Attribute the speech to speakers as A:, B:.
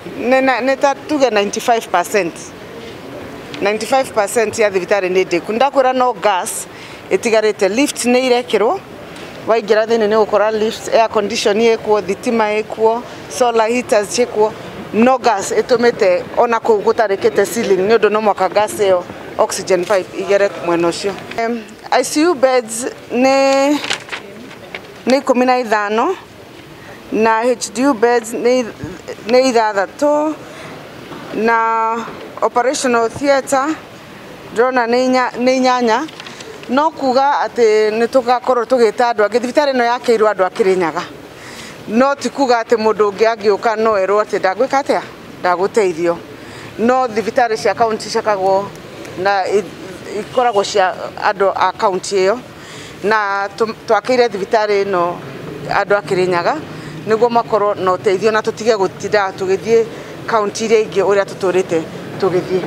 A: Nĩ ta tuge 95%, 95% ya thibitarĩ nĩ ndĩku. Ndakwĩra no gas ĩtigarĩte. Lift nĩ irekĩrwo, waingĩra thĩinĩ nĩ ũgũkora lift, air condition ĩkuo, thitima ĩkuo, solar heaters ciĩkuo, no gas ĩtũmĩte ona kũu gũtarĩkĩte ceiling, nĩ ũndũ no mwaka gas ĩyo, oxygen pipe igere mwena ũcio. ICU beds nĩ 15 na HDU beds nĩ 6 na operational theatre ndĩrona nĩ 8. No kuga atĩ nĩ tũgakorwo tũgĩta andũ angĩ. Thibitarĩ ĩno yakĩirwo andũ a Kĩrĩnyaga, no ti kuga atĩ mũndũ ũngĩ angĩũka no erwo atĩ ndagwĩka atĩa, ndagũteithio. No thibitarĩ cia kaunti ciakagwo na ikoragwo cia andũ a kaunti ĩyo, na twakĩire thibitarĩ ĩno andũ a Kĩrĩnyaga nĩguo makorwo na ũteithio na tũtige gũtindaga tũgĩthiĩ kaunti iria ingĩ ũrĩa tũtũrĩte tũgĩthiĩ.